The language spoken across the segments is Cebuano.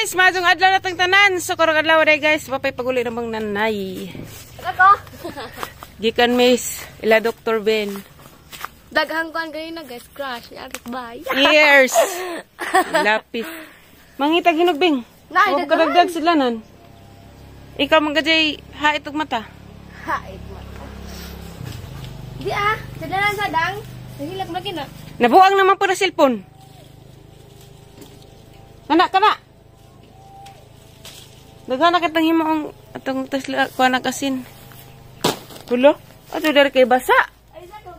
Guys, maayong adlaw na tang tanan. So karong adlaw day guys, wapay paguli na bang nanay. Ako. Gikan miss ila Dr. Ben. Daghang kuan ganina guys, crush. Yarit bye. Ears. Lapis. Mangitag hinog, Bing. Nay, Huwag daghan. kadagdag sila nan. Ikaw man gajay hait og mata. Hait mata. Di ah, sila sa dang. Nahilak lagi na. Nabuang naman po na cellphone. Kana, kana. Daghan na kitang himaong atong tasla kuha na kasin. Hulo? Ato dari kay basa. Ay, sako.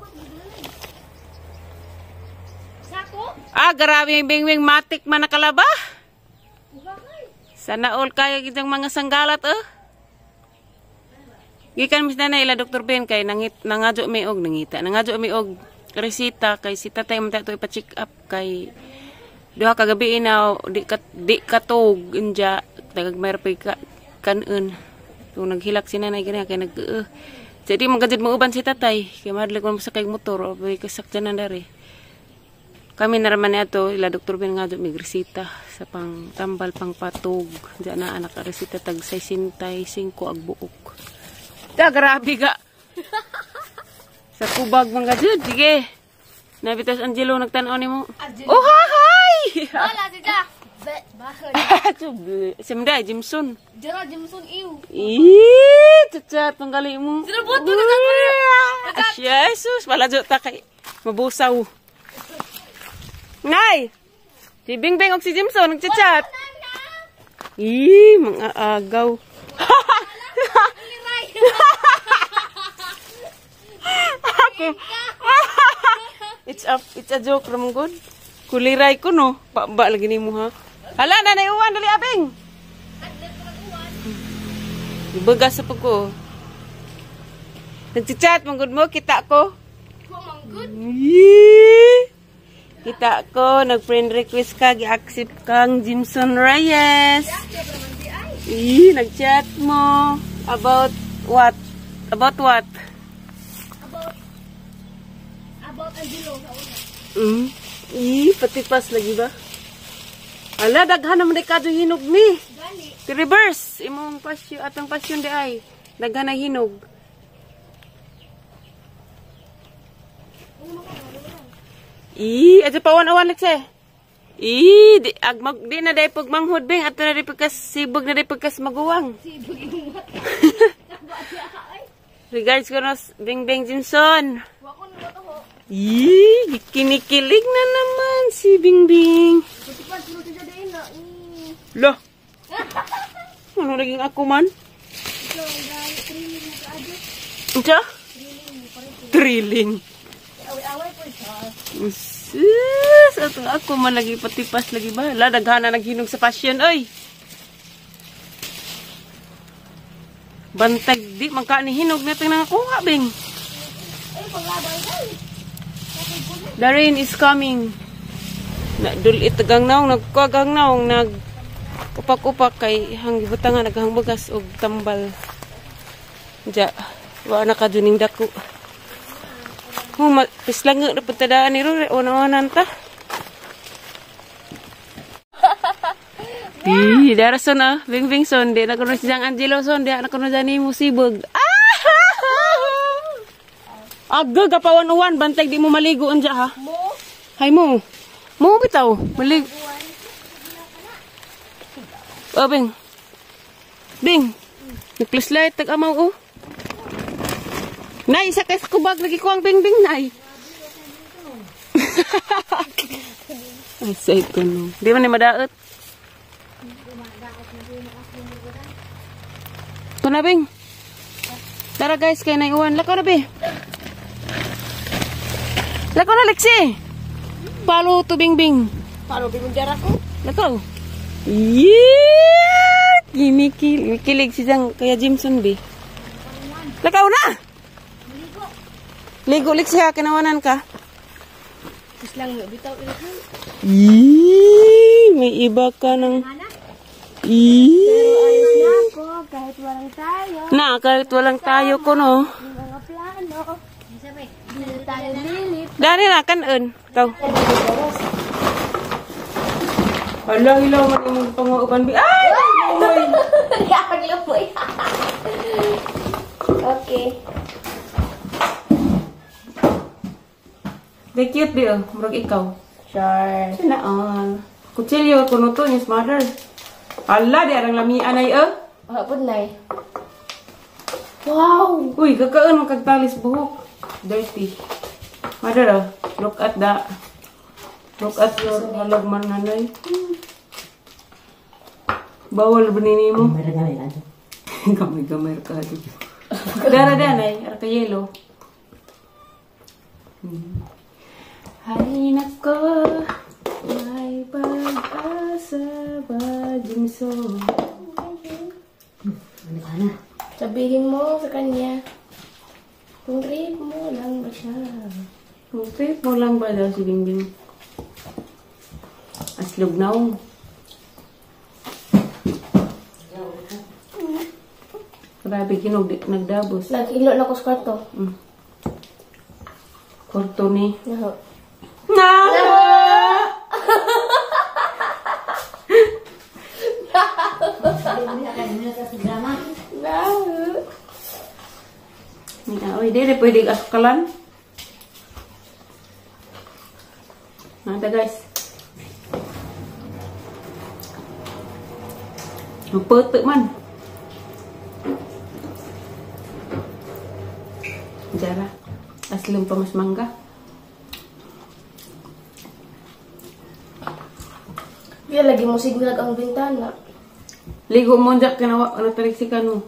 Sako? Ah, grabe yung bingwing matik man nakalaba. Sana all kaya gidang mga sanggalat eh. Gikan mis na ila Dr. Ben kay nangit nangadyo mi og nangita. Nangadyo mi og resita kay si tatay man to ipa-check up kay duha ka gabi na di katog inja tagag may ka kanon. Kung naghilak si nanay gani kay nag Jadi magajud mo uban si tatay kay madli ko sa kay motor o kasakyanan dari. Kami naraman niya ila Dr. Ben nga may resita sa pang tambal pang patog. Diyan na anak resita tag 65 ag buok. Ta grabe ka. Sa kubag mga jud sige. Nabitas Angelo nagtan-aw nimo. Oh hi. Wala sila. Bakit? Simda Jimson. Gerald Jimson iw. Ih, chat tanggali mo. Sila buto na ako. Jesus, wala jud ta kay mabusaw. Nay! Si Bingbing og si Jimson nagchat-chat. Ih, mga agaw. Ako. It's a joke ramon good. Kuliray ko no. Ba lagi nimo ha. Hala na naiuwan dali abing. Bagas sa pagko. Nagchat man gud mo kita ko. Yee! Kita ko, nag-friend request ka, gi-accept kang Jimson Reyes. Ih, nag-chat mo. About what? About what? About Angelo sa una. Ih, patipas lagi ba? Ala, daghan naman di kadyo hinog ni. Gani. Reverse, imong pasyon, atong pasyon di ay. Daghan na hinog. Ih, adto pa awan lekse. Ih, di ag mag di na day pagmanghod bing ato na day pagkas sibog na day pagkas maguwang. Sibog imong mata. Regards ko no Bing Bing Jimson. Wa ko na to ho. Ih, kinikilig na naman si Bing Bing. Patipas sila sila din na. Lah. Ano naging ako man? Ikaw ang gani thrilling mo ka adyo. Unsa? Thrilling mo pa rin. Thrilling. Away-away po siya. Sus, ato ako man lagi patipas lagi ba? La daghan na naghinog sa passion oy. Bantag di man ka ni hinog na itong nangakuha bing. Ay, paglabay guys. The rain is coming. Na dul itagang naong nagkuagang naong nag upak-upak kay hanggibutangan naghangbagas og tambal. Ja, wa na ka juning dako. Pislang nga dapat tadaan ni Rure, una-unan ta. Ih, dara son ah, Bing Bing son, di na kuno si Jang Angelo son, di na kuno jani mo sibog. Ah! Aga gapawan-uwan, bantay di mo maligo anja ha. Mo? Hay mo. Mo bitaw, malig. Oh, Bing. Bing. Nag-flashlight tag amaw oh. Nay, isa kay sa kubag lagi ko ang Bing Bing nay. Ay, say ko no. Di man ni madaot. Ito na, Bing. Tara guys, kay naiuwan. Lakaw na, Bing. Lakaw na, Lexi. Palo to, Bing Bing. Paano bing jara ko? Lakaw. Yeah! Kinikilig si Jang, kaya Jimson, B. Lakaw na! Ligo, Lexi, ha. Kinawanan ka. Tapos lang bitaw ilhan. Eee, may iba ka ng... Eee. Ayos na ako kahit walang tayo. Na, kahit walang tayo ko, no. Yung mga plano. Hindi tayo lilip. Dali na, kanon. Ikaw. Hala, hilaw man imong pangauban bi. Ay! Uy! Naglupoy. Okay. Di cute di oh, murag ikaw. Sure. Sana all. Kutsilyo kuno to ni mother. Hala, di arang lamian ay eh. Hapon na eh. Wow! Uy, kakaon man kagtalis buhok. Dirty. Mother oh, look at the look at your halog man nanay. Bawal ba nini mo? Gamay-gamay ka. Dara danay, ara ka yellow. Ay nako, may pag-asa ba Jimso? Ano ka na? Sabihin mo sa kanya, kung trip mo lang ba siya? Kung trip mo lang ba daw si Bingbing? Aslog na oh. Grabe, ginog, nagdabos. Nag-ilo na ko sa kwarto. Kwarto ni. Naho. Na! Naho. Oy, di pwede asukalan. Nada guys. Magputo man. Jara. Aslong pa mas mangga. Di lagi mo signal ang bintana. Ligo mo dyan, kinawa, nataliksikan mo.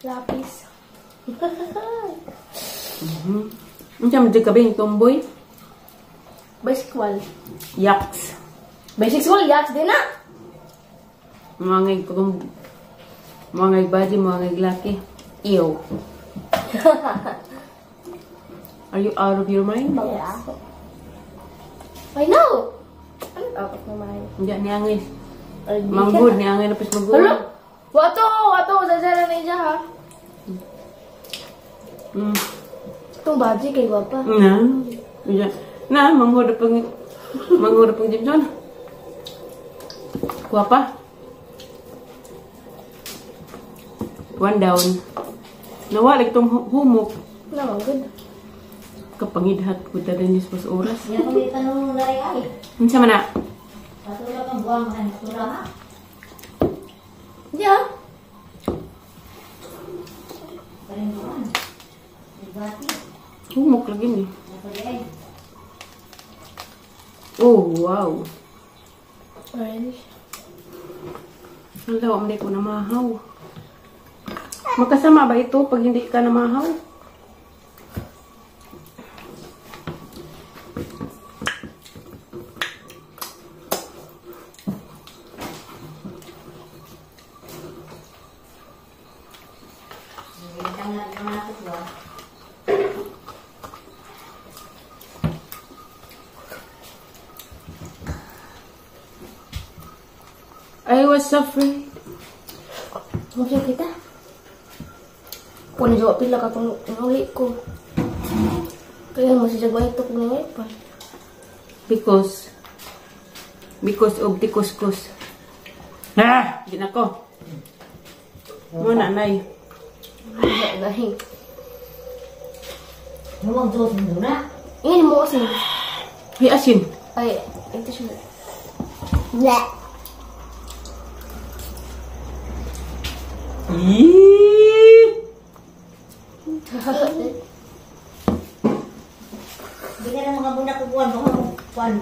Lapis. Ano siya, medyo gabi, tomboy? Bisexual. Yaks. Bisexual, yaks din na. Mga ngay baji, mga ngay laki. Ew. Are you out of your mind? Yeah. I know. I'm out of my mind. Hindi, niangay. Manggod, niangay na pas manggod. Hello? Wato, wato, zazara na ija ha. Itong baji kay guwapa. Na. Na, manggod pang Jimson. Guwapa. One down. Nawa, lagi itong humok. Na, manggod. Kapangidhat ko ta din pas oras. Yan kung may tanong na rin ay. Unsa man na? Patulog ang buwang ang tura ha? Yeah. Humok lagi ni. Oh, wow. Orange. Ang lawa, hindi ko namahaw. Magkasama ba ito pag hindi ka namahaw? I was afraid. Masuk kita. Kung jawab pila ka kung nuli ko. Kaya masih jago itu kung nuli pa. Because of the kuskus. Ah, ginako. Muna nay. Nay. Mo magduot muna. Ini mo asin. Ay asin. Ay, ito siya. Bleh. Hindi ka na mga muna kukuhan, baka kukuhan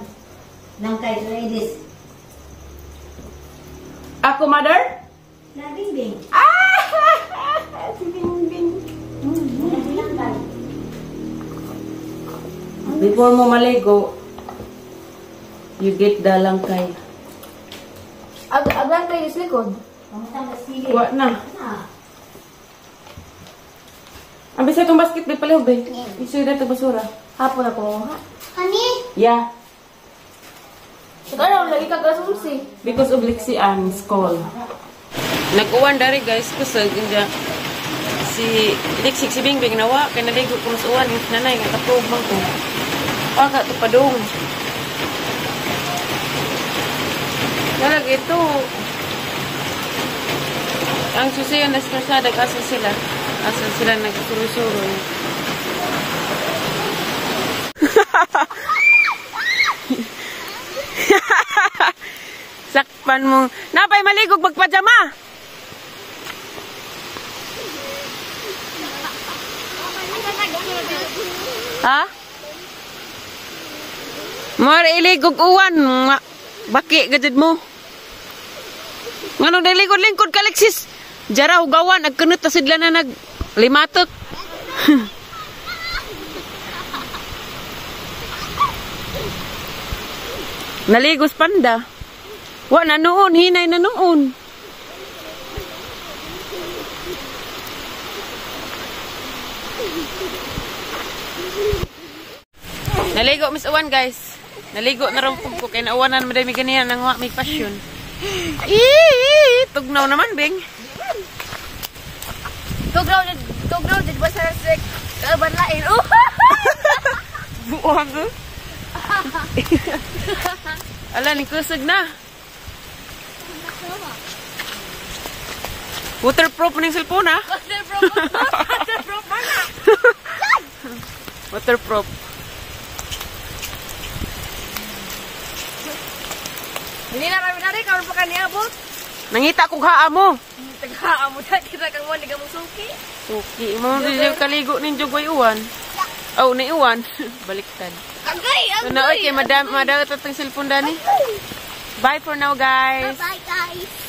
ng kay ladies. Ako, mother? Na, Bingbing. Ah! Si Bingbing. Before mo maligo, you get the langkay. Ag langkay is likod? Wa na. Ang bisa itong basket, may palihog eh. Isuyo na itong basura. Hapon ako. Honey? Yeah. Ano, lagi ka gasumsi. Because of Lexi Ann's call. Nag-uwan dari guys, kusog. Si Lexi, si Bingbing nawa. Kaya naligo ko mas uwan. Nanay, nga katubang ko. Paka to padung. Dalag ito. Ang susiyon na kalsada, asa sila? Asa sila nagsuruy-suroy. Sakpan mo. Napay maligog magpajama. Ha? More iligog uwan. Baki gajud mo. Nganong naligod lingkod ka, Alexis? Jara hugawan agkunot ta sidla na nag limatok. Naligos panda. Wa na noon, hinay na noon. Naligo Miss Uwan, guys. Naligo na rin po ko kay nauwanan madami ganiyan nang wa may passion. Ii, tugnaw naman, Bing. Tugnaw jud ba sa sek? Banlain. Oh. Buang ko. Ala, ni kusog na. Waterproof ning cellphone, ha? Waterproof. Waterproof man na. Waterproof. Hindi na kami nari karon pa kaniabot. Nangita kog haa mo. Taga mo ta kita kang mo ni gamong suki. Suki mo di kaligo ninyo goy uwan. Oh, ni uwan. Baliktad. Agay, agay. So na okay, madam, madam atong cellphone dani. Bye for now, guys. Bye, guys.